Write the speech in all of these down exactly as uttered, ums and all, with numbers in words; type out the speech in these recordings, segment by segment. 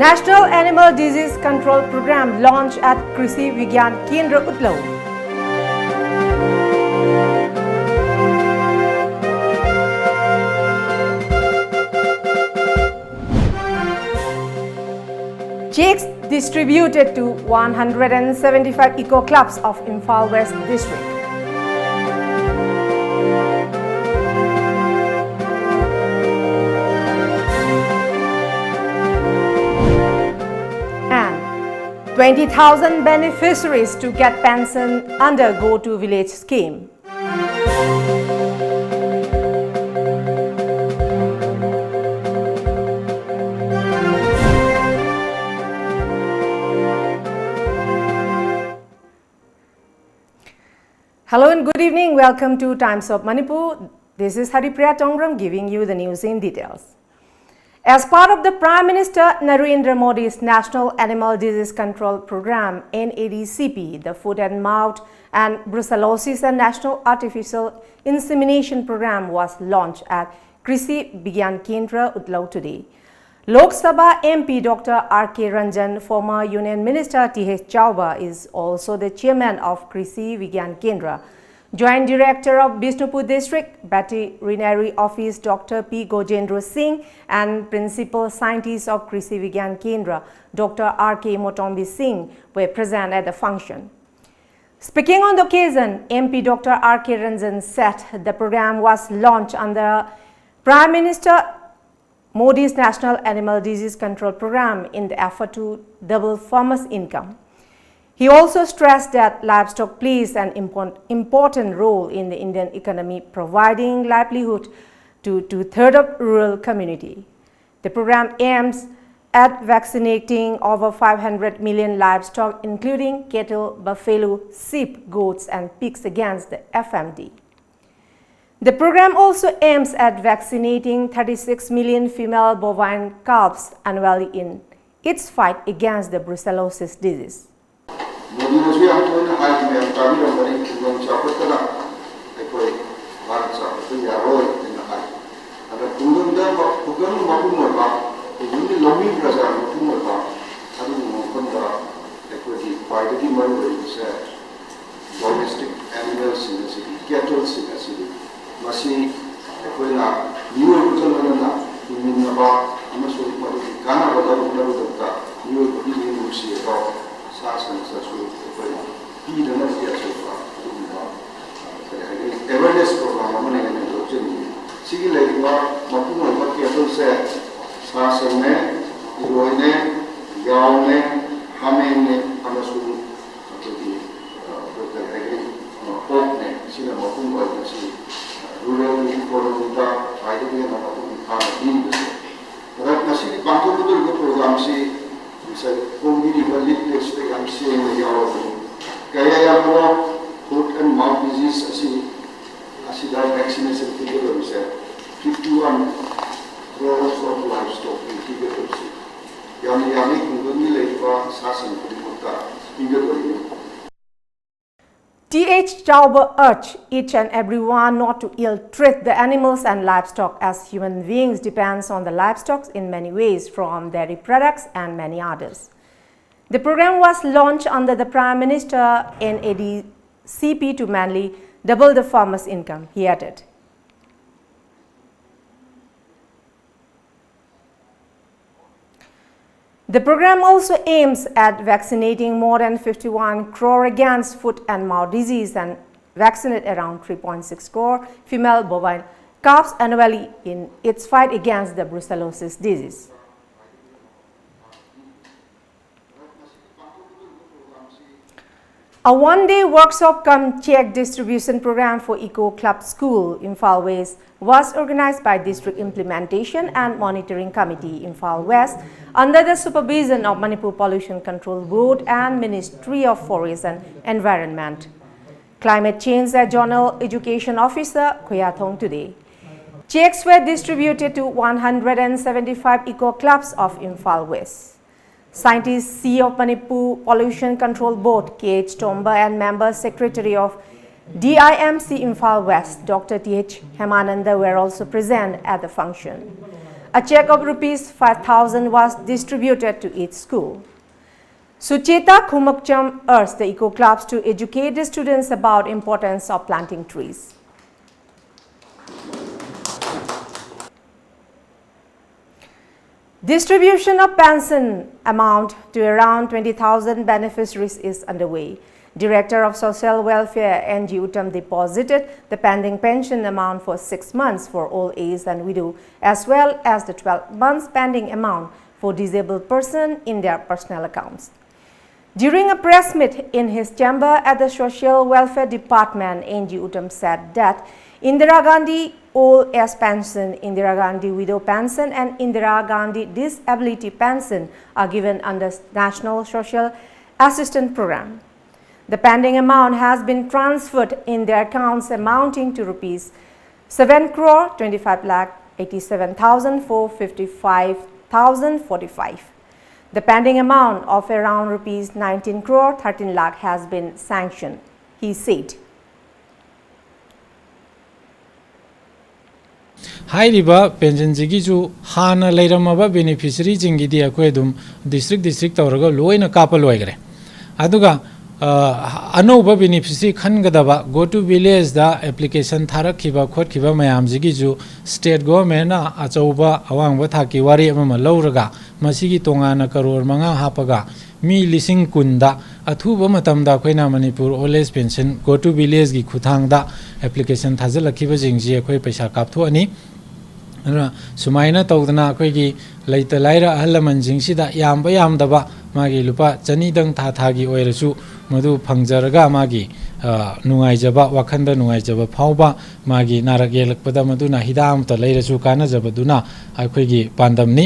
National Animal Disease Control Program launch at Krishi Vigyan Kendra Utlou. Checks distributed to one hundred seventy-five eco clubs of Imphal West District. And twenty thousand beneficiaries to get pension under Go to Village scheme. Hello and good evening. Welcome to Times of Manipur. This is Haripriya Tongram giving you the news in details. As part of the Prime Minister Narendra Modi's National Animal Disease Control Program, N A D C P, the Foot and Mouth and Brucellosis and National Artificial Insemination Program was launched at Krishi Vigyan Kendra, Utlou today. Lok Sabha M P Doctor R K Ranjan, former Union Minister T H Chauba, is also the chairman of Krishi Vigyan Kendra. Joint Director of Bishnupur District Veterinary Office Doctor P Gojendra Singh and Principal Scientist of Krishi Vigyan Kendra, Doctor R K Motombi Singh, were present at the function. Speaking on the occasion, M P Doctor R K Ranjan said the program was launched under Prime Minister Modi's National Animal Disease Control Program in the effort to double farmers' income. He also stressed that livestock plays an impor- important role in the Indian economy, providing livelihood to two-thirds of rural community. The program aims at vaccinating over five hundred million livestock, including cattle, buffalo, sheep, goats, and pigs, against the F M D. The program also aims at vaccinating thirty-six million female bovine calves annually in its fight against the brucellosis disease. ꯃꯣꯗꯤꯅꯁꯨ ꯌꯥꯝ ꯇꯣꯏꯅ ꯍꯥꯏꯈꯤꯕ ꯌꯥꯝ ꯇꯥꯕꯤꯔꯝꯒꯅꯤ, ꯈꯨꯡꯒꯪ ꯆꯥꯎꯈꯠꯇꯅ ꯑꯩꯈꯣꯏ ꯚꯥꯔꯠ ꯆꯥꯎꯈꯠꯄ ꯌꯥꯔꯣꯏ ꯍꯥꯏꯅ ꯍꯥꯏ꯫ ꯑꯗ ꯈꯨꯡꯒꯪꯗ ꯃ-, ꯈꯨꯡꯒꯪ ꯃꯄꯨꯡ ꯑꯣꯏꯕ, ꯈꯨꯡꯒꯪ ꯂꯧꯃꯤ ꯄ꯭ꯔꯖꯥ ꯃꯄꯨꯝ ꯑꯣꯏꯕ ꯑꯗꯨꯒꯨꯝꯕ ꯃꯐꯝꯗ ꯑꯩꯈꯣꯏꯒꯤ ꯈ꯭ꯋꯥꯏꯗꯒꯤ ꯃꯔꯨ ꯑꯣꯏꯔꯤꯕꯁꯦ ꯗꯣꯃꯦꯁꯇꯤꯛ ꯑꯦꯅꯤꯃꯦꯜꯁꯤꯡ ꯑꯁꯤꯗꯤ, ꯀꯦꯇꯜꯁꯤꯡ ꯑꯁꯤꯗꯤ ꯃꯁꯤ ꯑꯩꯈꯣꯏꯅ ꯃꯤꯑꯣꯏꯕꯒ ꯂꯣꯏꯅꯅ ꯍꯤꯡꯃꯤꯟꯅꯕ ꯑꯃꯁꯨꯡ ꯃꯗꯨꯒꯤ ꯀꯥꯟꯅꯕ ꯂꯧꯅꯕꯒꯤꯗꯃꯛꯇ ꯃꯤꯑꯣꯏꯕꯒꯤ ꯃꯤꯅꯨꯡꯁꯤ ꯑꯗꯣ ꯁꯥ ꯁꯟꯁꯤꯗꯁꯨ ꯑꯩꯈꯣꯏꯅ ꯄꯤꯗꯅꯕꯒꯤ ꯑꯆꯧꯕ ꯑꯗꯨꯒꯨꯝꯕ ꯀꯔꯤ ꯍꯥꯏꯒꯅꯤ, ꯑꯦꯋꯦꯔꯅꯦꯁ ꯄ꯭ꯔꯣꯒ꯭ꯔꯥꯝ ꯑꯃꯅꯤ ꯍꯥꯏꯅ ꯂꯧꯖꯅꯤꯡꯏ꯫ ꯁꯤꯒꯤ ꯂꯩꯔꯤꯕ ꯃꯄꯨꯡ ꯑꯣꯏꯕ ꯀꯦꯇꯜꯁꯦ ꯁꯥ ꯁꯟꯅꯦ, ꯏꯔꯣꯏꯅꯦ, ꯌꯥꯎꯅꯦ, ꯍꯥꯃꯦꯡꯅꯦ ꯑꯃꯁꯨꯡ ꯑꯩꯈꯣꯏꯒꯤ ꯑꯩꯈꯣꯏ ꯀꯔꯤ ꯍꯥꯏꯒꯅꯤ, ꯑꯣꯛꯅꯦ꯫ ꯁꯤꯅ ꯃꯄꯨꯡ ꯑꯣꯏꯕ ꯁꯤ ꯔꯨꯔꯦꯜ ꯏꯀꯣꯅꯣꯃꯤꯗ ꯈ꯭ꯋꯥꯏꯗꯒꯤ ꯍꯦꯟꯅ ꯃꯄꯨꯡ ꯐꯥꯅ ꯄꯤꯔꯤꯕꯁꯦ꯫ ꯑꯗ ꯉꯁꯤꯒꯤ ꯄꯥꯡꯊꯣꯛꯀꯗꯧꯔꯤꯕ ꯄ꯭ꯔꯣꯒ꯭ꯔꯥꯝꯁꯤ ꯉꯁꯥꯏ ꯐꯣꯡꯕꯤꯔꯤꯕ ꯂꯤꯐꯂꯦꯠꯁꯤꯗ ꯌꯥꯝ ꯁꯦꯡꯅ ꯌꯥꯎꯔꯕꯅꯤ꯫ ꯀꯌꯥ ꯌꯥꯝꯕꯅꯣ foot and mouth disease ꯑꯁꯤ, ꯑꯁꯤꯗ vaccination ꯄꯤꯒꯗꯧꯔꯤꯁꯦ fifty one crores of livestock ꯄꯤꯒꯗꯧꯔꯤꯁꯤ꯫ ꯌꯥꯝꯅ ꯌꯥꯝꯃꯤ, ꯈꯨꯡꯒꯪꯒꯤ ꯂꯩꯔꯤꯕ ꯁꯥ ꯁꯟ ꯈꯨꯗꯤꯡꯃꯛꯇ ꯄꯤꯒꯗꯧꯔꯤꯕꯅꯤ꯫ Th Chauba urged each and everyone not to ill-treat the animals and livestock, as human beings depends on the livestock in many ways, from dairy products and many others. The program was launched under the Prime Minister N A D C P to mainly double the farmers' income, he added. The program also aims at vaccinating more than fifty-one crore against foot and mouth disease and vaccinate around three point six crore female bovine calves annually in its fight against the brucellosis disease. A one-day workshop cum cheque distribution program for Eco Club School, Imphal West, was organized by District Implementation and Monitoring Committee, Imphal West, under the supervision of Manipur Pollution Control Board and Ministry of Forest and Environment. Climate Change Zonal Education Officer Khoyathong today. Cheques were distributed to one hundred and seventy-five eco clubs of Imphal West. Scientist C of Manipur Pollution Control Board K H Tomba and Member Secretary of D I M C Imphal West Doctor Th Hemananda were also present at the function. A cheque of rupees five thousand was distributed to each school. Sucheta Khumakcham urged the eco clubs to educate the students about importance of planting trees. Distribution of pension amount to around twenty thousand beneficiaries is underway. Director of Social Welfare N G Uttam deposited the pending pension amount for six months for old age and widow, as well as the twelve months pending amount for disabled person in their personal accounts. During a press meet in his chamber at the Social Welfare Department, N G Uttam said that Indira Gandhi Old Age Pension, Indira Gandhi Widow Pension, and Indira Gandhi Disability Pension are given under National Social Assistance Program. The pending amount has been transferred in their accounts amounting to rupees seven crore twenty-five lakh eighty-seven thousand four fifty-five thousand forty-five. The pending amount of around rupees nineteen crore thirteen lakh has been sanctioned, he said. ꯍꯥꯏꯔꯤꯕ ꯄꯦꯟꯁꯟꯁꯤꯒꯤꯁꯨ ꯍꯥꯟꯅ ꯂꯩꯔꯝꯃꯕ ꯕꯦꯅꯤꯐꯤꯁꯔꯤꯁꯤꯡꯒꯤꯗꯤ ꯑꯩꯈꯣꯏ ꯑꯗꯨꯝ district district ꯇꯧꯔꯒ ꯂꯣꯏꯅ ꯀꯥꯞꯄ ꯂꯣꯏꯈ꯭ꯔꯦ꯫ ꯑꯗꯨꯒ ꯑꯅꯧꯕ ꯕꯦꯅꯤꯐꯤꯁꯔꯤ ꯈꯟꯒꯗꯕ ꯒꯣ ꯇꯨ ꯚꯤꯂꯦꯖꯇ ꯑꯦꯄ꯭ꯂꯤꯀꯦꯁꯟ ꯊꯥꯔꯛꯈꯤꯕ ꯈꯣꯠꯈꯤꯕ ꯃꯌꯥꯝꯁꯤꯒꯤꯁꯨ ꯁ꯭ꯇꯦꯠ ꯒꯣꯚꯔꯟꯃꯦꯟꯅ ꯑꯆꯧꯕ ꯑꯋꯥꯡꯕ ꯊꯥꯛꯀꯤ ꯋꯥꯔꯦꯞ ꯑꯃ ꯂꯧꯔꯒ ꯃꯁꯤꯒꯤ ꯇꯣꯉꯥꯟꯅ ꯀꯔꯣꯔ ꯃꯉꯥ ꯍꯥꯞꯄꯒ ꯃꯤ ꯂꯤꯁꯤꯡ ꯀꯨꯟꯗ ꯑꯊꯨꯕ ꯃꯇꯝꯗ ꯑꯩꯈꯣꯏꯅ Manipur all age pension go to ꯚꯤꯂꯦꯖꯀꯤ ꯈꯨꯠꯊꯥꯡꯗ ꯑꯦꯄ꯭ꯂꯤꯀꯦꯁꯟ ꯊꯥꯖꯤꯜꯂꯛꯈꯤꯕꯁꯤꯡꯁꯤ ꯑꯩꯈꯣꯏ ꯄꯩꯁꯥ ꯀꯥꯞꯊꯣꯛꯑꯅꯤ꯫ ꯑꯗꯨꯅ ꯁꯨꯃꯥꯏꯅ ꯇꯧꯗꯅ ꯑꯩꯈꯣꯏꯒꯤ ꯂꯩꯇ ꯂꯥꯏꯔ ꯑꯍꯜ ꯂꯃꯟꯁꯤꯡꯁꯤꯗ ꯌꯥꯝꯕ ꯌꯥꯝꯗꯕ ꯃꯥꯒꯤ ꯂꯨꯄꯥ ꯆꯅꯤꯗꯪ ꯊꯥ ꯊꯥꯒꯤ ꯑꯣꯏꯔꯁꯨ ꯃꯗꯨ ꯐꯪꯖꯔꯒ ꯃꯥꯒꯤ ꯅꯨꯡꯉꯥꯏꯖꯕ, ꯋꯥꯈꯜꯗ ꯅꯨꯡꯉꯥꯏꯖꯕ ꯐꯥꯎꯕ, ꯃꯥꯒꯤ ꯅꯥꯔꯛ ꯌꯦꯛꯂꯛꯄꯗ ꯃꯗꯨꯅ ꯍꯤꯗꯥꯛ ꯑꯃꯇ ꯂꯩꯔꯁꯨ ꯀꯥꯟꯅꯖꯕꯗꯨꯅ ꯑꯩꯈꯣꯏꯒꯤ ꯄꯥꯟꯗꯝꯅꯤ꯫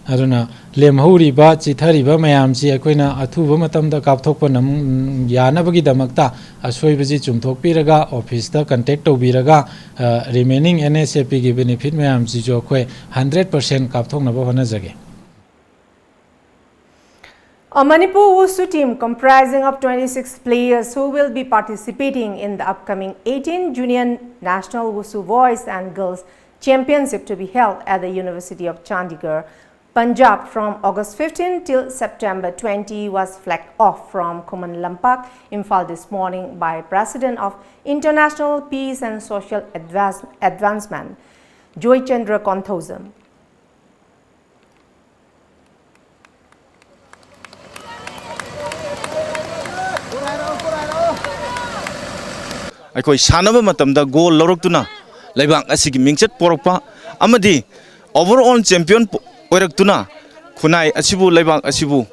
ꯑꯗꯨꯅ ꯂꯦꯝꯍꯧꯔꯤꯕ, ꯆꯤꯊꯔꯤꯕ ꯃꯌꯥꯝꯁꯤ ꯑꯩꯈꯣꯏꯅ ꯑꯊꯨꯕ ꯃꯇꯝꯗ ꯀꯥꯞꯊꯣꯛꯄ ꯌꯥꯅꯕꯒꯤꯗꯃꯛꯇ ꯑꯁꯣꯏꯕꯁꯤ ꯆꯨꯝꯊꯣꯛꯄꯤꯔꯒ ꯑꯣꯐꯤꯁꯇ ꯀꯟꯇꯦꯛ ꯇꯧꯕꯤꯔꯒ ꯔꯤꯃꯦꯅꯤꯡ ꯑꯦꯟ ꯑꯦꯁ ꯑꯦ ꯄꯤꯒꯤ ꯕꯦꯅꯤꯐꯤꯠ ꯃꯌꯥꯝꯁꯤꯁꯨ ꯑꯩꯈꯣꯏ ꯍꯟꯗ꯭ꯔꯦꯠ ꯄꯥꯔꯁꯦꯟ ꯀꯥꯞꯊꯣꯛꯅꯕ ꯍꯣꯠꯅꯖꯒꯦ꯫ A Manipur Wushu team comprising of twenty-six players who will be participating in the upcoming eighteen Junior National Wushu Boys and Girls Championship to be held at the University of Chandigarh, Punjab from August fifteen till September twenty was flagged off from Khuman Lampak, Imphal this morning by President of International Peace and Social Advance- Advancement, Joy Chandra Konthoujam. ꯑꯩꯈꯣꯏ ꯁꯥꯟꯅꯕ ꯃꯇꯝꯗ goal ꯂꯧꯔꯛꯇꯨꯅ ꯂꯩꯕꯥꯛ ꯑꯁꯤꯒꯤ ꯃꯤꯡꯆꯠ ꯄꯣꯔꯛꯄ ꯑꯃꯗꯤ overall champion ꯑꯣꯏꯔꯛꯇꯨꯅ ꯈꯨꯟꯅꯥꯏ ꯑꯁꯤꯕꯨ, ꯂꯩꯕꯥꯛ ꯑꯁꯤꯕꯨ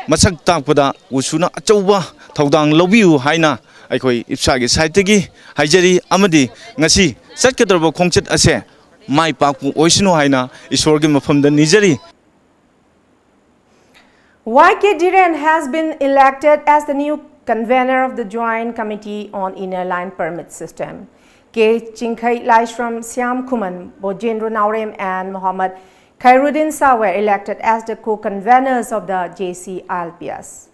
ꯃꯁꯛ ꯇꯥꯛꯄꯗ ꯋꯨꯁꯨꯅ ꯑꯆꯧꯕ ꯊꯧꯗꯥꯡ ꯂꯧꯕꯤꯌꯨ ꯍꯥꯏꯅ ꯑꯩꯈꯣꯏ ꯏꯞꯁꯥꯒꯤ ꯁꯥꯏꯠꯇꯒꯤ ꯍꯥꯏꯖꯔꯤ꯫ ꯑꯃꯗꯤ ꯉꯁꯤ ꯆꯠꯀꯗꯧꯔꯕ ꯈꯣꯡꯆꯠ ꯑꯁꯦ ꯃꯥꯏ ꯄꯥꯛꯄ ꯑꯣꯏꯁꯅꯨ ꯍꯥꯏꯅ ꯏꯁꯣꯔꯒꯤ ꯃꯐꯝꯗ ꯅꯤꯖꯔꯤ꯫ Y K Dhiren has been elected as the new convener of the Joint Committee on Inner Line Permit System. K Chingkhei Laishram, Siam Khuman, Bojendra Naorem, and Mohammad Khairuddin Shah were elected as the co-conveners of the J C I L P S.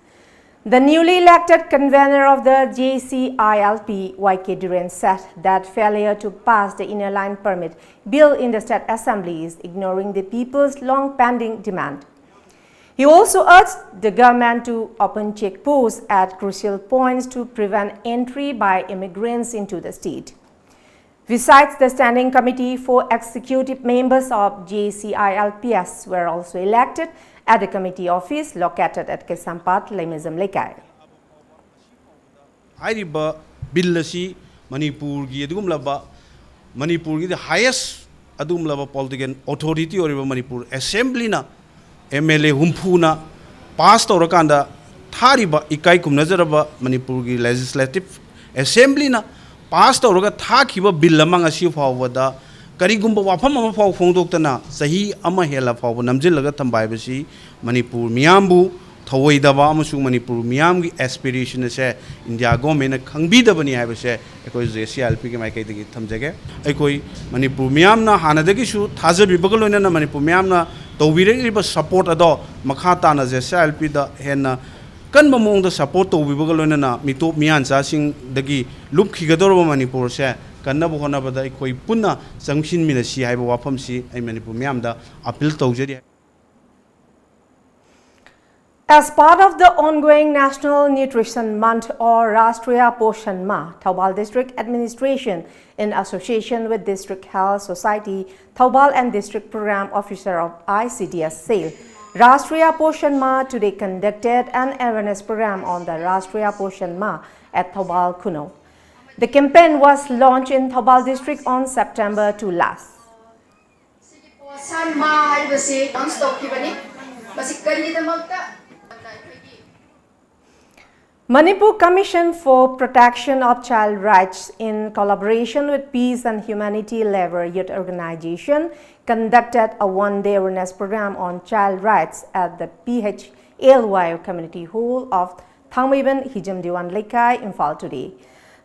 The newly elected convener of the J C I L P, Y K Dhiren, said that failure to pass the Inner Line Permit Bill in the State Assembly is ignoring the people's long-pending demand. He also urged the government to open checkposts at crucial points to prevent entry by immigrants into the state. Besides, the Standing Committee, four executive members of J C I L P S were also elected at the committee office located at Kaisampat, Leimajam Leikai. ꯍꯥꯏꯔꯤꯕ bill ꯑꯁꯤ ꯃꯅꯤꯄꯨꯔꯒꯤ ꯑꯗꯨꯒꯨꯝꯂꯕ, ꯃꯅꯤꯄꯨꯔꯒꯤꯗꯤ highest ꯑꯗꯨꯒꯨꯝꯂꯕ political authority ꯑꯣꯏꯔꯤꯕ ꯃꯅꯤꯄꯨꯔ ꯑꯦꯁꯦꯝꯕ꯭ꯂꯤꯅ M L A ꯍꯨꯝꯐꯨꯅ pass ꯇꯧꯔꯀꯥꯟꯗ ꯊꯥꯔꯤꯕ ꯏꯀꯥꯏ ꯈꯨꯝꯅꯖꯔꯕ ꯃꯅꯤꯄꯨꯔꯒꯤ ꯂꯦꯖꯤꯁꯂꯦꯇꯤꯞ ꯑꯦꯁꯦꯝꯕ꯭ꯂꯤꯅ ꯄꯥꯁ ꯇꯧꯔꯒ ꯊꯥꯈꯤꯕ ꯕꯤꯜ ꯑꯃ ꯉꯁꯤ ꯐꯥꯎꯕꯗ ꯀꯔꯤꯒꯨꯝꯕ ꯋꯥꯐꯝ ꯑꯃ ꯐꯥꯎ ꯐꯣꯡꯗꯣꯛꯇꯅ ꯆꯍꯤ ꯑꯃ ꯍꯦꯜꯂ ꯐꯥꯎꯕ ꯅꯝꯁꯤꯜꯂꯒ ꯊꯝꯕ ꯍꯥꯏꯕꯁꯤ ꯃꯅꯤꯄꯨꯔ ꯃꯤꯌꯥꯝꯕꯨ ꯊꯧꯑꯣꯏꯗꯕ ꯑꯃꯁꯨꯡ ꯃꯅꯤꯄꯨꯔ ꯃꯤꯌꯥꯝꯒꯤ ꯑꯦꯁꯄꯤꯔꯦꯁꯟ ꯑꯁꯦ ꯏꯟꯗꯤꯌꯥ ꯒꯣꯔꯃꯦꯟꯅ ꯈꯪꯕꯤꯗꯕꯅꯤ ꯍꯥꯏꯕꯁꯦ ꯑꯩꯈꯣꯏ ꯖꯦ ꯁꯤ ꯑꯥꯏ ꯑꯦꯜ ꯄꯤꯒꯤ ꯃꯥꯏꯀꯩꯗꯒꯤ ꯊꯝꯖꯒꯦ꯫ ꯑꯩꯈꯣꯏ ꯃꯅꯤꯄꯨꯔ ꯃꯤꯌꯥꯝꯅ ꯍꯥꯟꯅꯗꯒꯤꯁꯨ ꯊꯥꯖꯕꯤꯕꯒ ꯂꯣꯏꯅꯅ ꯃꯅꯤꯄꯨꯔ ꯃꯤꯌꯥꯝꯅ ꯇꯧꯕꯤꯔꯛꯂꯤꯕ ꯁꯄꯣꯔꯠ ꯑꯗꯣ ꯃꯈꯥ ꯇꯥꯅ ꯖꯦ ꯁꯤ ꯑꯥꯏ ꯑꯦꯜ ꯄꯤꯗ ꯍꯦꯟꯅ ꯀꯟꯕ ꯃꯑꯣꯡꯗ ꯁꯄꯣꯔꯠ ꯇꯧꯕꯤꯕꯒ ꯂꯣꯏꯅꯅ ꯃꯤꯇꯣꯞ ꯃꯤꯌꯥꯟꯆꯥꯁꯤꯡꯗꯒꯤ ꯂꯨꯞꯈꯤꯒꯗꯧꯔꯕ ꯃꯅꯤꯄꯨꯔꯁꯦ ꯀꯟꯅꯕ ꯍꯣꯠꯅꯕꯗ ꯑꯩꯈꯣꯏ ꯄꯨꯟꯅ ꯆꯪꯁꯤꯟꯃꯤꯟꯅꯁꯤ ꯍꯥꯏꯕ ꯋꯥꯐꯝꯁꯤ ꯑꯩ ꯃꯅꯤꯄꯨꯔ ꯃꯤꯌꯥꯝꯗ ꯑꯄꯤꯜ ꯇꯧꯖꯔꯤ꯫ As part of the ongoing National Nutrition Month or Rashtriya Poshan Maah, Thoubal District Administration, in association with District Health Society, Thoubal and District Program Officer of I C D S SAIL, Rashtriya Poshan Maah today conducted an awareness program on the Rashtriya Poshan Maah at Thoubal Khunou. The campaign was launched in Thoubal District on September two last. ꯁꯥꯟ ꯃꯥ ꯍꯥꯏꯕꯁꯤ loans ꯇꯧꯈꯤꯕꯅꯤ꯫ ꯃꯁꯤ ꯀꯔꯤꯒꯤꯗꯃꯛꯇ? Manipur Commission for Protection of Child Rights, in collaboration with Peace and Humanity Labour Youth Organisation, conducted a one-day awareness programme on child rights at the P H L Y O Community Hall of Thangmeiban Hijam Diwan Leikai, Imphal today.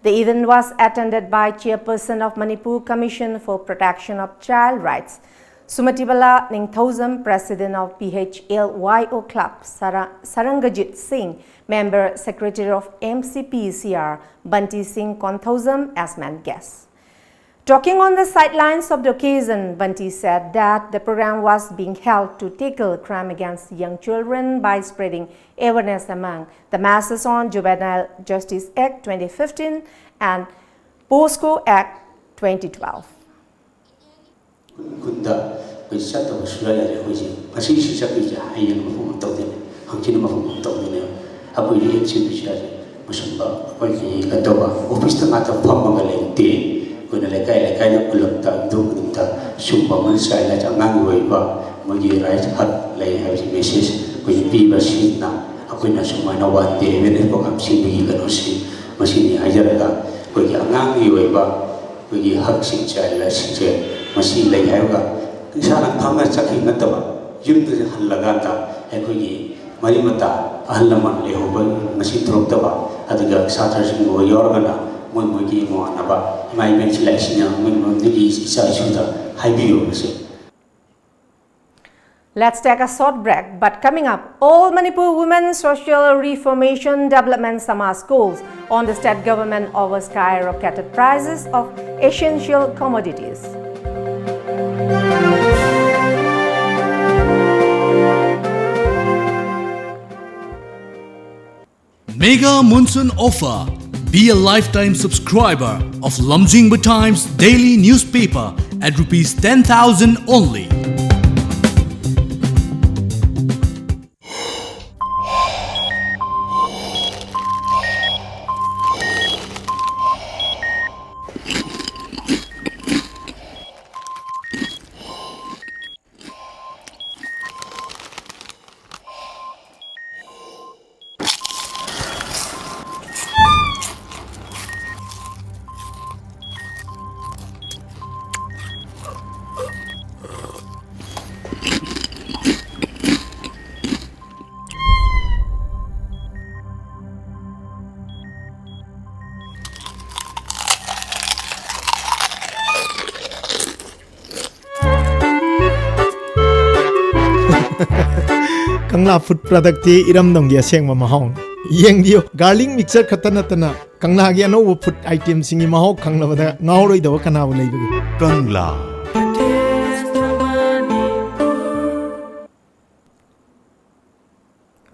The event was attended by Chairperson of Manipur Commission for Protection of Child Rights, Sumatibala Ningthoujam, President of P H L Y O Club, Sara-, Sarangajit Singh, Member Secretary of M C P C R, Banti Singh Konthoujam as main guests. Talking on the sidelines of the occasion, Banti said that the program was being held to tackle crime against young children by spreading awareness among the masses on Juvenile Justice Act twenty fifteen and POCSO Act twenty twelve. ꯈꯨꯟꯗ ꯑꯩꯈꯣꯏ ꯆꯠꯇꯕ ꯁꯨꯡꯌꯥ ꯌꯥꯗꯦ꯫ ꯑꯩꯈꯣꯏꯁꯦ ꯉꯁꯤꯁꯤ ꯆꯠꯇꯣꯏꯁꯦ ꯍꯌꯦꯡ ꯃꯐꯝ ꯑꯃ ꯇꯧꯗꯣꯏꯅꯦ, ꯍꯪꯆꯤꯠ ꯃꯐꯝ ꯑꯃ ꯇꯧꯗꯣꯏꯅꯦꯕ꯫ ꯑꯩꯈꯣꯏ ꯌꯨꯠꯁꯤꯡꯁꯦ ꯃꯁꯨꯝꯕ ꯑꯩꯈꯣꯏꯒꯤ ꯀꯩꯅꯣ ꯇꯧꯕ ꯑꯣꯐꯤꯁꯇ ꯉꯥꯛꯇ ꯐꯝꯃꯒ ꯂꯩꯇꯦ꯫ ꯑꯩꯈꯣꯏꯅ ꯂꯩꯀꯥꯏ ꯂꯩꯀꯥꯏꯗ, ꯈꯨꯜꯂꯝꯗ, ꯌꯨꯝꯊꯣꯡ ꯈꯨꯗꯤꯡꯗ ꯁꯨꯝꯕ ꯑꯃ ꯆꯥꯏꯅ ꯑꯉꯥꯡꯒꯤ ꯑꯣꯏꯕ ꯃꯣꯏꯒꯤ ꯔꯥꯏꯠ ꯍꯛ ꯂꯩ ꯍꯥꯏꯕꯁꯤ ꯃꯦꯁꯦꯖ ꯑꯩꯈꯣꯏꯅ ꯄꯤꯕ ꯁꯤꯅ ꯑꯩꯈꯣꯏꯅ ꯁꯨꯃꯥꯏꯅ ꯋꯥꯟ ꯗꯦ ꯑꯦꯋꯦꯔꯅꯦꯁ ꯄ꯭ꯔꯣꯒ꯭ꯔꯥꯝ ꯁꯤꯟꯕꯒꯤ ꯀꯩꯅꯣꯁꯤ ꯃꯁꯤꯅꯤ ꯍꯥꯏꯖꯔꯒ ꯑꯩꯈꯣꯏꯒꯤ ꯑꯉꯥꯡꯒꯤ ꯑꯣꯏꯕ ꯑꯩꯈꯣꯏꯒꯤ ꯍꯛꯁꯤꯡ ꯆꯥꯏꯜ ꯔꯥꯏꯠꯁꯤꯡꯁꯦ ꯃꯁꯤ ꯂꯩ ꯍꯥꯏꯔꯒ ꯏꯁꯥꯅ ꯈꯪꯅ ꯆꯠꯈꯤꯕ ꯅꯠꯇꯕ ꯌꯨꯝꯗ ꯍꯜꯂꯀꯥꯟꯗ ꯑꯩꯈꯣꯏꯒꯤ ꯃꯔꯤ ꯃꯇꯥ ꯑꯍꯜ ꯂꯃꯟ ꯂꯩꯍꯧꯕ ꯉꯁꯤ ꯊꯣꯛꯂꯛꯇꯕ ꯑꯗꯨꯒ ꯁꯥꯇ꯭ꯔꯁꯤꯡ ꯑꯣꯏ ꯌꯥꯎꯔꯒꯅ ꯃꯣꯏ ꯃꯣꯏꯒꯤ ꯃꯃꯥꯟꯅꯕ ꯏꯃꯥ ꯏꯕꯦꯟꯁꯤ ꯂꯥꯏꯔꯤꯛꯁꯤꯡ ꯃꯣꯏ ꯃꯣꯏꯒꯤ ꯏꯆꯥ ꯏꯁꯨꯗ ꯍꯥꯏꯕꯤꯌꯨ ꯃꯁꯤ꯫ Let's take a short break, but coming up, All Manipur Women Social Reformation Development Samaj calls on the state government over skyrocketed prices of essential commodities. Mega Monsoon Offer. Be a lifetime subscriber of Lamjingba Times daily newspaper at rupees ten thousand only. Kangla food ꯄ꯭ꯔꯗꯛꯇꯤ ꯏꯔꯝꯗꯝꯒꯤ ꯑꯁꯦꯡꯕ ꯃꯍꯥꯎꯅꯤ꯫ ꯌꯦꯡꯕꯤꯌꯨ, garlic mixer ꯈꯛꯇ ꯅꯠꯇꯅ ꯀꯪꯂꯥꯒꯤ ꯑꯅꯧꯕ food ꯑꯥꯏꯇꯦꯝꯁꯤꯡꯒꯤ ꯃꯍꯥꯎ ꯈꯪꯂꯕꯗ ꯉꯥꯎꯔꯣꯏꯗꯕ ꯀꯅꯥꯕꯨ ꯂꯩꯕꯒꯦ? Kangla.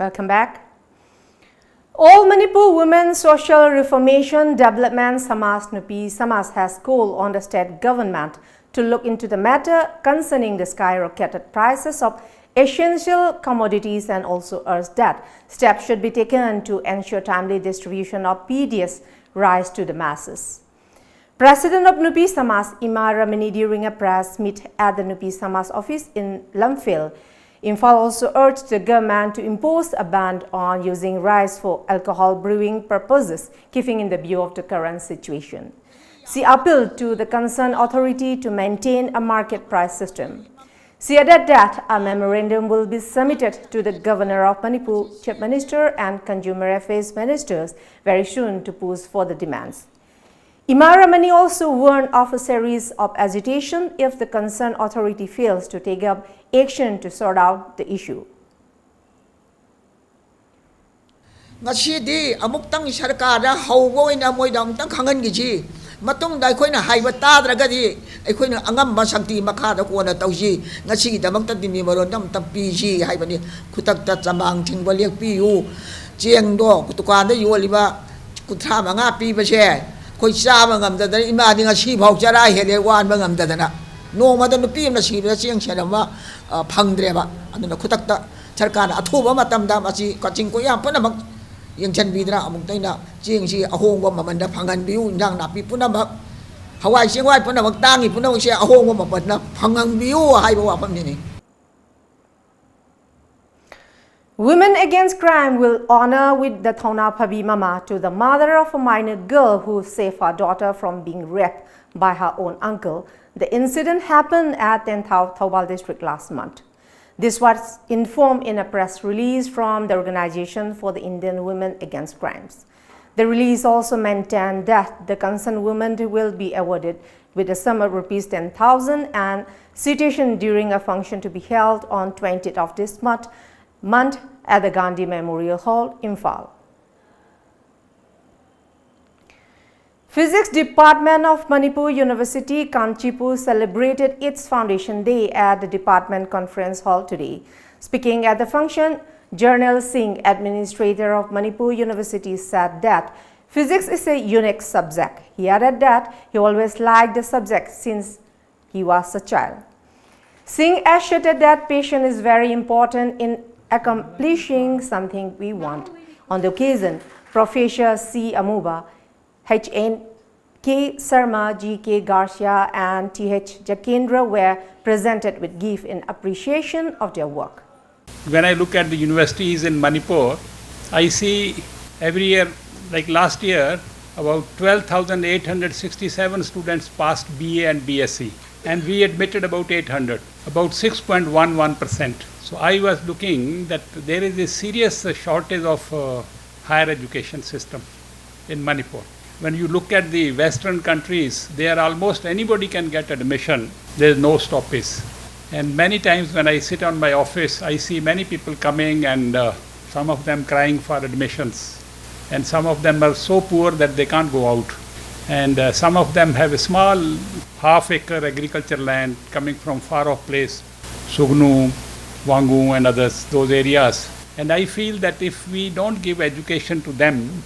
Welcome back. All Manipur Women Social Reformation Development Samaj Nupi Samaj has called on the state government to look into the matter concerning the skyrocketed prices of essential commodities and also urged that steps should be taken to ensure timely distribution of P D S rice to the masses. President of Nupi Samaj, Ima Ramani, during a press meet at the Nupi Samaj office in Lamphel, Imphal, also urged the government to impose a ban on using rice for alcohol brewing purposes, keeping in the view of the current situation. She appealed to the concerned authority to maintain a market price system. She added that a memorandum will be submitted to the Governor of Manipur, Chief Minister, and Consumer Affairs Ministers very soon to push for the demands. Ima Ramani also warned of a series of agitation if the concerned authority fails to take up action to sort out the issue. ꯉꯁꯤꯗꯤ ꯑꯃꯨꯛꯇꯪ ꯁꯔꯀꯥꯔꯗ ꯍꯧꯕ ꯑꯣꯏꯅ ꯃꯣꯏꯗ ꯑꯃꯨꯛꯇꯪ ꯈꯪꯍꯟꯈꯤꯁꯤ꯫ ꯃꯇꯨꯡꯗ ꯑꯩꯈꯣꯏꯅ ꯍꯥꯏꯕ ꯇꯥꯗ꯭ꯔꯒꯗꯤ ꯑꯩꯈꯣꯏꯅ ꯑꯉꯝꯕ ꯁꯛꯇꯤ ꯃꯈꯥꯗ ꯀꯣꯟꯅ ꯇꯧꯁꯤ꯫ ꯉꯁꯤꯒꯤꯗꯃꯛꯇꯗꯤ ꯃꯦꯃꯣꯔꯦꯟꯗꯝ ꯑꯝꯇ ꯄꯤꯁꯤ ꯍꯥꯏꯕꯅꯤ꯫ ꯈꯨꯗꯛꯇ ꯆꯃꯥꯡ ꯊꯤꯡꯕ ꯂꯦꯞꯄꯤꯌꯨ꯫ ꯆꯦꯡꯗꯣ ꯗꯨꯀꯥꯟꯗ ꯌꯣꯜꯂꯤꯕ ꯀꯨꯟꯊ꯭ꯔꯥ ꯃꯉꯥ ꯄꯤꯕꯁꯦ ꯑꯩꯈꯣꯏ ꯆꯥꯕ ꯉꯝꯗꯗꯅ, ꯏꯃꯥꯗꯤ ꯉꯁꯤꯐꯥꯎ ꯆꯔꯥ ꯍꯦꯜꯂꯦ ꯋꯥꯟꯕ ꯉꯝꯗꯗꯅ꯫ ꯅꯣꯡꯃꯗ ꯅꯨꯄꯤ ꯑꯃꯅ ꯁꯤꯕꯗ ꯆꯦꯡ ꯁꯦꯔ ꯑꯃ, ꯑ, ꯐꯪꯗ꯭ꯔꯦꯕ꯫ ꯑꯗꯨꯅ ꯈꯨꯗꯛꯇ ꯁꯔꯀꯥꯔꯅ ꯑꯊꯨꯕ ꯃꯇꯝꯗ ꯃꯁꯤ ꯀꯛꯆꯤꯡ ꯀꯣꯏꯌꯥ ꯄꯨꯝꯅꯃꯛ ꯌꯦꯡꯁꯤꯟꯕꯤꯗꯅ ꯑꯃꯨꯛꯇ ꯑꯩꯅ ꯆꯦꯡꯁꯤ ꯑꯍꯣꯡꯕ ꯃꯃꯜꯗ ꯐꯪꯍꯟꯕꯤꯌꯨ, ꯏꯟꯖꯥꯡ ꯅꯥꯄꯤ ꯄꯨꯝꯅꯃꯛ, ꯍꯋꯥꯏ ꯆꯦꯡꯋꯥꯏ ꯄꯨꯝꯅꯃꯛ, ꯇꯥꯡꯉꯤ ꯄꯨꯝꯅꯃꯛꯁꯦ ꯑꯍꯣꯡꯕ ꯃꯃꯜꯗ ꯐꯪꯍꯟꯕꯤꯌꯨ ꯍꯥꯏꯕ ꯋꯥꯐꯝꯁꯤꯅꯤ꯫ Women Against Crime will honor with the Thauna Phabi Mama to the mother of a minor girl who saved her daughter from being raped by her own uncle. The incident happened at Tenthao, Thoubal district last month. This was informed in a press release from the Organization for the Indian Women Against Crimes. The release also maintained that the concerned woman will be awarded with a sum of rupees ten thousand and citation during a function to be held on twentieth of this month, month at the Gandhi Memorial Hall, Imphal. Physics Department of Manipur University, Kanchipur, celebrated its Foundation Day at the Department Conference Hall today. Speaking at the function, Jernal Singh, administrator of Manipur University, said that physics is a unique subject. He added that he always liked the subject since he was a child. Singh asserted that passion is very important in accomplishing something we want. On the occasion, Professor C Amuba, H N K Sarma, G K Garcia, and T H Jakendra were presented with gift in appreciation of their work. When I look at the universities in Manipur, I see every year, like last year, about twelve thousand eight hundred sixty-seven students passed B A and B S c, and we admitted about eight hundred, about six point one one percent. So I was looking that there is a serious shortage of, uh, higher education system in Manipur. When you look at the Western countries, they are almost anybody can get admission. There is no stoppage. And many times when I sit on my office, I see many people coming and uh, some of them crying for admissions. And some of them are so poor that they can't go out. And uh, some of them have a small half acre agriculture land coming from far off place, Sugnu, Wangu, and others, those areas. And I feel that if we don't give education to them,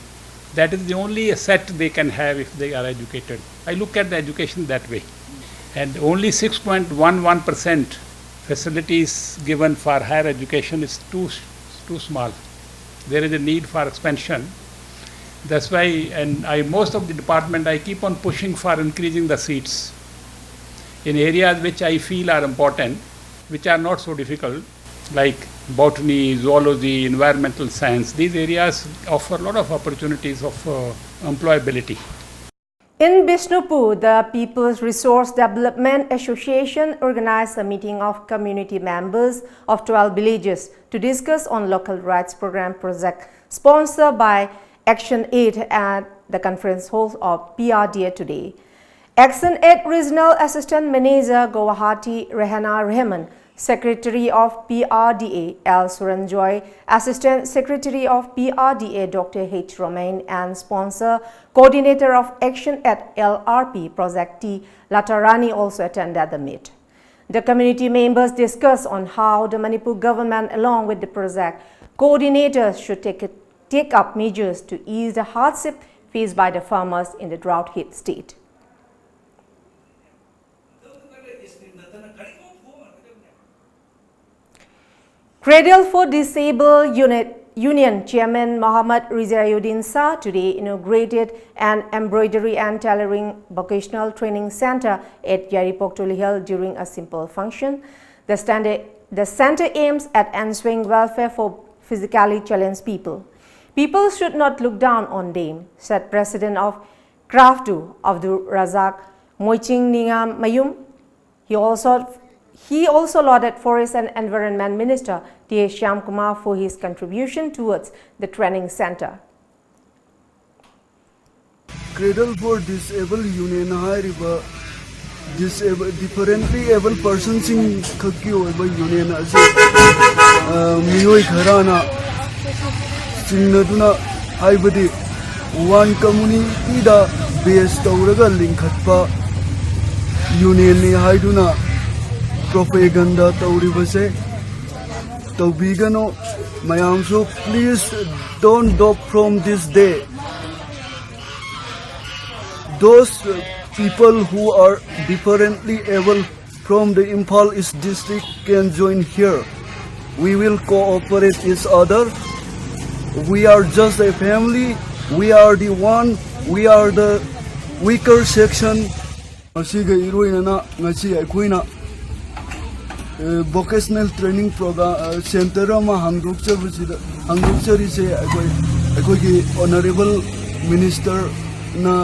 that is the only asset they can have if they are educated. I look at the education that way. And only six point one one percent facilities given for higher education is too, too small. There is a need for expansion. That's why, and I, most of the department, I keep on pushing for increasing the seats in areas which I feel are important, which are not so difficult, like botany, zoology, environmental science. These areas offer a lot of opportunities of uh, employability. In Bishnupur, the People's Resource Development Association organized a meeting of community members of twelve villages to discuss on local rights program project sponsored by Action Aid at the conference hall of P R D A today. Action Aid Regional Assistant Manager Guwahati Rehana Rehman, Secretary of P R D A L Suranjoy, Assistant Secretary of P R D A Doctor H Romain, and sponsor coordinator of Action Aid L R P Project T Latarani also attended the meet. The community members discussed on how the Manipur government, along with the project coordinators, should take, take up measures to ease the hardship faced by the farmers in the drought hit state. Cradle for Disabled Unit, Union Chairman Mohammad Rizayuddin Shah today inaugurated an embroidery and tailoring vocational training center at Yairipok Tulihal during a simple function. The, standard, the center aims at ensuring welfare for physically challenged people. People should not look down on them, said President of CRAFTU, Abdul Razak Moiching Ningam Mayum. He also, he also lauded Forest and Environment Minister T A Shyamkumar for his contribution towards the training center. Cradle for Disabled Union ꯍꯥꯏꯔꯤꯕ disable, differently abled personꯁꯤꯡ ꯈꯛꯀꯤ ꯑꯣꯏꯕ union ꯑꯁꯤ, ꯑ, ꯃꯤꯑꯣꯏ ꯈꯔꯅ ꯆꯤꯡꯅꯗꯨꯅ, ꯍꯥꯏꯕꯗꯤ one communityꯗ base ꯇꯧꯔꯒ ꯂꯤꯡꯈꯠꯄ unionꯅꯤ ꯍꯥꯏꯗꯨꯅ propaganda ꯇꯧꯔꯤꯕꯁꯦ ꯇꯧꯕꯤꯒꯅꯨ꯫ ꯃꯌꯥꯝꯁꯨ please don't dope from this day. Those, uh, people who are differently able from the Imphal East district can join here. We will cooperate each other. We are just a family. We are the one. We are the weaker section. ꯃꯁꯤꯒ ꯏꯔꯣꯏꯅꯅ ꯉꯁꯤ ꯑꯩꯈꯣꯏꯅ, ꯑ, vocational training program, ꯑ, center ꯑꯃ ꯍꯥꯡꯗꯣꯛꯆꯕꯁꯤꯗ, ꯍꯥꯡꯗꯣꯛꯆꯔꯤꯁꯦ ꯑꯩꯈꯣꯏ, ꯑꯩꯈꯣꯏꯒꯤ honourable ministerꯅ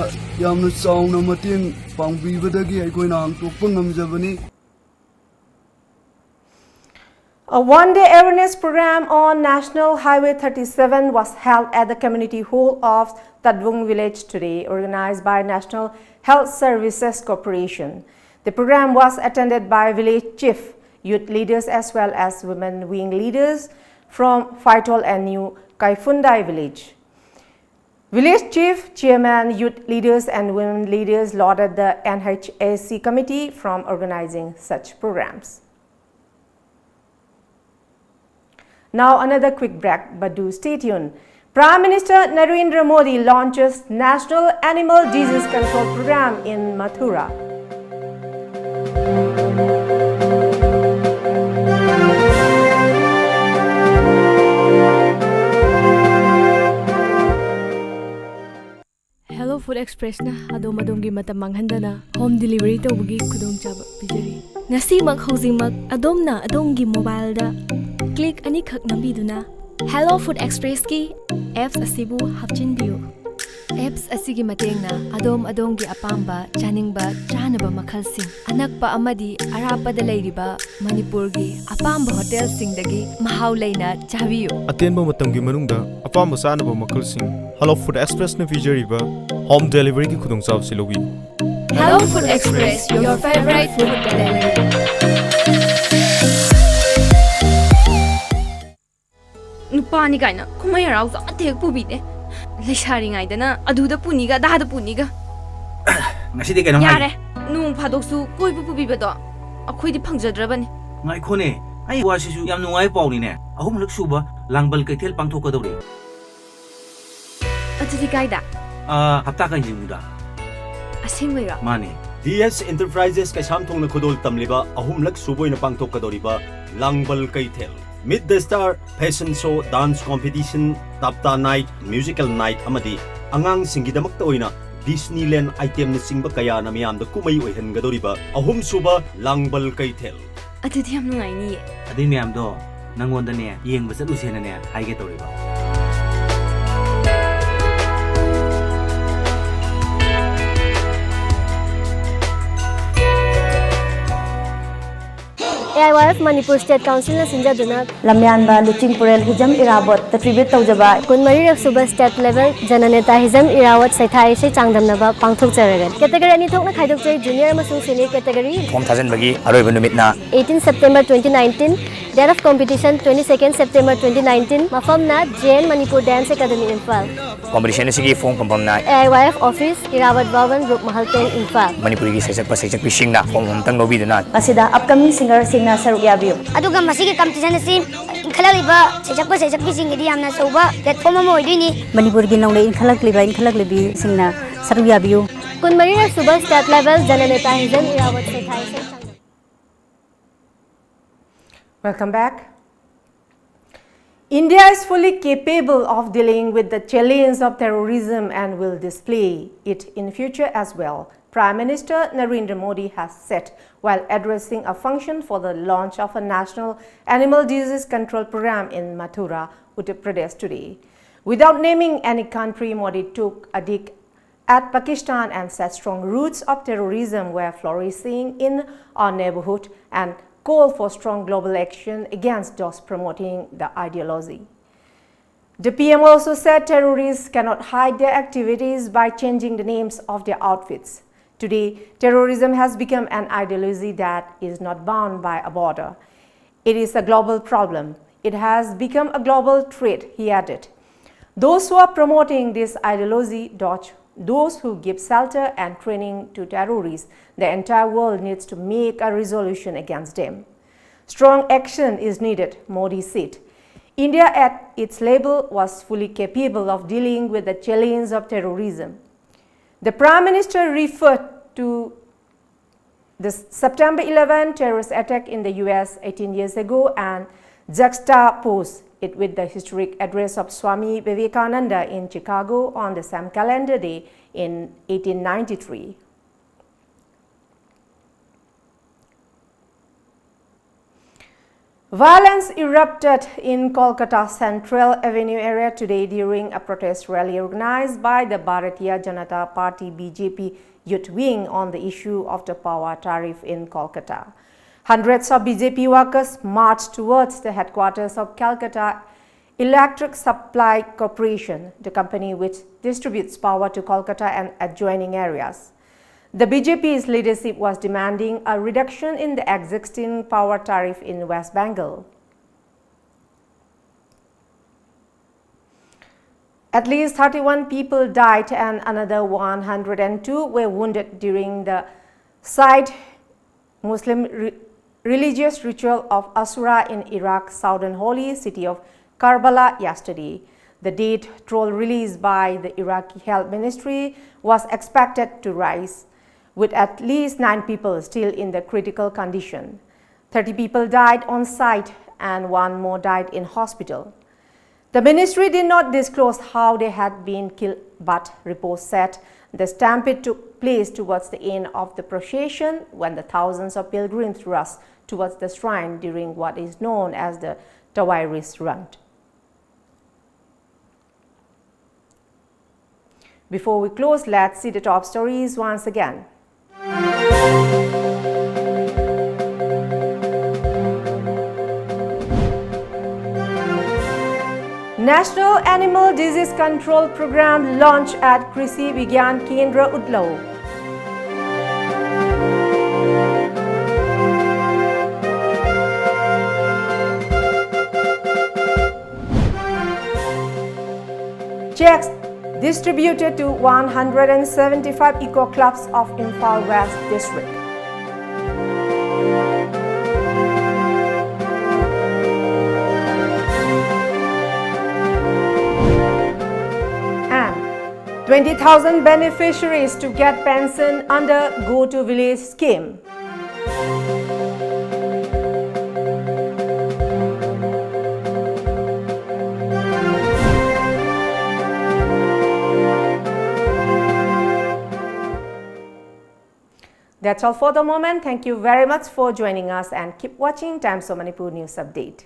ꯌꯥꯝꯅ ꯆꯥꯎꯅ ꯃꯇꯦꯡ ꯄꯥꯡꯕꯤꯕꯗꯒꯤ ꯑꯩꯈꯣꯏꯅ ꯍꯥꯡꯗꯣꯛꯄ ꯉꯝꯖꯕꯅꯤ꯫ A one-day awareness program on National Highway thirty-seven was held at the community hall of Tadwung village today, organized by National Health Services Corporation. The program was attended by village chief, youth leaders as well as women wing leaders from Phaithol and New Kaifundai village. Village chief, chairman, youth leaders and women leaders lauded the N H A C committee from organizing such programs. Now another quick break, but do stay tuned. Prime Minister Narendra Modi launches National Animal Disease Control Program in Mathura. Hello Food Expressꯅ ꯑꯗꯣꯝ ꯑꯗꯣꯝꯒꯤ ꯃꯇꯝ ꯃꯥꯡꯍꯟꯗꯅ home delivery ꯇꯧꯕꯒꯤ ꯈꯨꯗꯣꯡꯆꯥꯕ ꯄꯤꯖꯔꯤ꯫ ꯉꯁꯤꯃꯛ ꯍꯧꯖꯤꯛꯃꯛ ꯑꯗꯣꯝꯅ ꯑꯗꯣꯝꯒꯤ mobileꯗ click ꯑꯅꯤꯈꯛ ꯅꯝꯕꯤꯗꯨꯅ Hello Food Expressꯀꯤ apps ꯑꯁꯤꯕꯨ ꯍꯥꯞꯆꯤꯟꯕꯤꯌꯨ꯫ ꯑꯦꯞꯁ ꯑꯁꯤꯒꯤ ꯃꯇꯦꯡꯅ ꯑꯗꯣꯝ ꯑꯗꯣꯝꯒꯤ ꯑꯄꯥꯝꯕ ꯆꯥꯅꯤꯡꯕ ꯆꯥꯅꯕ ꯃꯈꯜꯁꯤꯡ ꯑꯅꯛꯄ ꯑꯃꯗꯤ ꯑꯔꯥꯞꯄꯗ ꯂꯩꯔꯤꯕ ꯃꯅꯤꯄꯨꯔꯒꯤ ꯑꯄꯥꯝꯕ ꯍꯣꯇꯦꯜꯁꯤꯡꯗꯒꯤ ꯃꯍꯥꯎ ꯂꯩꯅ ꯆꯥꯕꯤꯌꯨ꯫ ꯑꯇꯦꯟꯕ ꯃꯇꯝꯒꯤ ꯃꯅꯨꯡꯗ ꯑꯄꯥꯝꯕ ꯆꯥꯅꯕ ꯃꯈꯜꯁꯤꯡ Hello Food Expressꯅ ꯄꯤꯖꯔꯤꯕ home deliveryꯒꯤ ꯈꯨꯗꯣꯡꯆꯥꯕꯁꯤ ꯂꯧꯕꯤꯌꯨ꯫ Hello Food Express, your favorite food delivery. ꯅꯨꯄꯥꯅꯤ ꯀꯥꯏꯅ ꯀꯨꯝꯍꯩ ꯍꯔꯥꯎꯁꯨ ꯑꯃꯠꯇ ꯍꯦꯛ ꯄꯨꯕꯤꯗꯦ꯫ ꯂꯩꯁꯥꯔꯤꯉꯩꯗꯅ ꯑꯗꯨꯗ ꯄꯨꯅꯤꯒ ꯑꯗꯥꯗ ꯄꯨꯅꯤꯒ꯫ ꯉꯁꯤꯗꯤ ꯀꯩꯅꯣꯝ ꯍꯥꯏꯒꯦ꯫ ꯌꯥꯔꯦ, ꯅꯣꯡ ꯐꯥꯗꯣꯛꯁꯨ ꯀꯣꯏꯕ ꯄꯨꯕꯤꯕꯗꯣ ꯑꯩꯈꯣꯏꯗꯤ ꯐꯪꯖꯗ꯭ꯔꯕꯅꯤ꯫ ꯉꯥꯏꯈꯣꯅꯦ, ꯑꯩ ꯋꯥꯁꯤꯁꯨ ꯌꯥꯝ ꯅꯨꯡꯉꯥꯏꯕ ꯄꯥꯎꯅꯤꯅꯦ꯫ ꯑꯍꯨꯝꯂꯛ ꯁꯨꯕ ꯂꯥꯡꯕꯜ ꯀꯩꯊꯦꯜ ꯄꯥꯡꯊꯣꯛꯀꯗꯧꯔꯦ꯫ ꯑꯗꯨꯗꯤ ꯀꯥꯏꯗ? ꯑꯥ, ꯍꯞꯇꯥ ꯀꯥꯡꯖꯤꯡꯗꯨꯗ꯫ ꯑꯁꯦꯡꯕꯩꯔꯣ? ꯃꯥꯅꯦ꯫ ꯗꯤ ꯑꯦꯁ ꯏꯟꯇꯔꯄ꯭ꯔꯥꯏꯖꯦꯁ ꯀꯩꯁꯥꯝꯊꯣꯡꯅ ꯈꯨꯗꯣꯜ ꯇꯝꯂꯤꯕ ꯑꯍꯨꯝꯂꯛ ꯁꯨꯕ ꯑꯣꯏꯅ ꯄꯥꯡꯊꯣꯛꯀꯗꯧꯔꯤꯕ ꯂꯥꯡꯕꯜ ꯀꯩꯊꯦꯜ, Meet the Star, fashion show, dance competition, Tapta night, musical night ꯑꯃꯗꯤ ꯑꯉꯥꯡꯁꯤꯡꯒꯤꯗꯃꯛꯇ ꯑꯣꯏꯅ ꯗꯤꯁꯅꯤꯂꯦꯟ ꯑꯥꯏꯇꯦꯝꯅꯆꯤꯡꯕ ꯀꯌꯥꯅ ꯃꯤꯌꯥꯝꯗ ꯀꯨꯝꯍꯩ ꯑꯣꯏꯍꯟꯒꯗꯧꯔꯤꯕ ꯑꯍꯨꯝꯁꯨꯕ ꯂꯥꯡꯕꯜ ꯀꯩꯊꯦꯜ꯫ ꯑꯗꯨꯗꯤ ꯌꯥꯝ ꯅꯨꯡꯉꯥꯏꯅꯤꯌꯦ꯫ ꯑꯗꯨꯏ ꯃꯌꯥꯝꯗꯣ ꯅꯪꯉꯣꯟꯗꯅꯦ ꯌꯦꯡꯕ ꯆꯠꯂꯨꯁꯦꯅꯅꯦ ꯍꯥꯏꯒꯦ ꯇꯧꯔꯤꯕ꯫ ꯑꯦ I Y F Manipur state ꯀꯥꯎꯟꯁꯤꯜꯅ ꯁꯤꯟꯖꯗꯨꯅ ꯂꯝꯌꯥꯟꯕ ꯂꯨꯆꯤꯡꯄꯨꯔꯦꯜ ꯍꯤꯖꯝ ꯏꯔꯥꯕꯣꯠꯇ tribute ꯇꯧꯖꯕ꯫ ꯀꯨꯟꯃꯔꯤꯔꯛ ꯁꯨꯕ ꯁ꯭ꯇꯦꯠ ꯂꯦꯚꯦꯜ ꯖꯅꯅꯦꯇꯥ ꯍꯤꯖꯝ ꯏꯔꯥꯋꯠ ꯁꯩꯊꯥ ꯏꯁꯩ ꯆꯥꯡꯗꯝꯅꯕ ꯄꯥꯡꯊꯣꯛꯆꯔꯒꯅꯤ꯫ ꯀꯦꯇꯦꯒꯣꯔꯤ ꯑꯅꯤ ꯊꯣꯛꯅ ꯈꯥꯏꯗꯣꯛꯆꯩ, ꯖꯨꯅꯤꯌꯔ ꯑꯃꯁꯨꯡ ꯁꯦꯅꯤꯌꯔ ꯀꯦꯇꯦꯒꯣꯔꯤ꯫ ꯐꯣꯝ ꯊꯥꯖꯤꯟꯕꯒꯤ ꯑꯔꯣꯏꯕ ꯅꯨꯃꯤꯠꯅ eighteen September twenty nineteen, date of competition twenty second September twenty nineteen, ꯃꯐꯝꯅ J N Manipur dance academy Imphal. Competition ꯑꯁꯤꯒꯤ ꯐꯣꯝ ꯐꯪꯐꯝꯅ A I Y F office, Irawat Bhavan, Rup Mahal tank, Imphal. ꯃꯅꯤꯄꯨꯔꯒꯤ ꯁꯩꯁꯛꯄ ꯁꯩꯁꯛꯄꯤꯁꯤꯡꯅ ꯐꯣꯝ ꯑꯃꯇꯪ ꯂꯧꯕꯤꯗꯨꯅ ꯃꯁꯤꯗ upcoming singerꯁꯤꯡꯅ ꯁꯔꯨꯛ ꯌꯥꯕꯤꯌꯨ꯫ ꯑꯗꯨꯒ ꯃꯁꯤꯒꯤ ꯀꯝꯄꯤꯇꯤꯁꯟ ꯑꯁꯤ ꯏꯟꯈꯠꯂꯛꯂꯤꯕ ꯁꯩꯁꯛꯄ ꯁꯩꯁꯛꯄꯤꯁꯤꯡꯒꯤꯗꯤ ꯌꯥꯝꯅ ꯑꯆꯧꯕ platform ꯑꯃ ꯑꯣꯏꯗꯣꯏꯅꯤ꯫ ꯃꯅꯤꯄꯨꯔꯒꯤ ꯅꯧꯅ ꯏꯟꯈꯠꯂꯛꯂꯤꯕ ꯏꯟꯈꯠꯂꯛꯂꯤꯕꯤꯁꯤꯡꯅ ꯁꯔꯨꯛ ꯌꯥꯕꯤꯌꯨ꯫ ꯀꯨꯟꯃꯔꯤꯔꯛ ꯁꯨꯕ ꯁ꯭ꯇꯦꯠ ꯂꯦꯚꯦꯜ ꯖꯅꯅꯦꯇꯥ ꯍꯤꯖꯝ ꯏꯔꯥꯋꯠ ꯁꯩꯊꯥ ꯏꯁꯩ ꯆꯥꯡꯗꯝ꯫ Welcome back. India is fully capable of dealing with the challenge of terrorism and will display it in future as well, Prime Minister Narendra Modi has said while addressing a function for the launch of a national animal disease control program in Mathura, Uttar Pradesh today. Without naming any country, Modi took a dig at Pakistan and said strong roots of terrorism were flourishing in our neighborhood and called for strong global action against those promoting the ideology. The P M also said terrorists cannot hide their activities by changing the names of their outfits. Today, terrorism has become an ideology that is not bound by a border. It is a global problem. It has become a global threat, he added. Those who are promoting this ideology dodge those who give shelter and training to terrorists. The entire world needs to make a resolution against them. Strong action is needed, Modi said. India at its level was fully capable of dealing with the challenge of terrorism. The Prime Minister referred to the September eleven terrorist attack in the U S eighteen years ago and juxtaposed it with the historic address of Swami Vivekananda in Chicago on the same calendar day in eighteen ninety-three. Violence erupted in Kolkata Central Avenue area today during a protest rally organized by the Bharatiya Janata Party B J P youth wing on the issue of the power tariff in Kolkata. Hundreds of B J P workers marched towards the headquarters of Calcutta Electric Supply Corporation, the company which distributes power to Kolkata and adjoining areas. The B J P's leadership was demanding a reduction in the existing power tariff in West Bengal. At least thirty-one people died and another one hundred and two were wounded during the Shia Muslim re- religious ritual of Ashura in Iraq's southern holy city of Karbala yesterday. The death toll released by the Iraqi Health Ministry was expected to rise, with at least nine people still in the critical condition. Thirty people died on site and one more died in hospital. The ministry did not disclose how they had been killed, but reports said the stampede took place towards the end of the procession when the thousands of pilgrims rushed towards the shrine during what is known as the Tawaris Run. Before we close, let's see the top stories once again. National Animal Disease Control Program launch at Krishi Vigyan Kendra Ulao. Checks distributed to one hundred seventy-five eco clubs of Imphal West District. And twenty thousand beneficiaries to get pension under Go to Village scheme. That's all for the moment. Thank you very much for joining us and keep watching Times of Manipur News Update.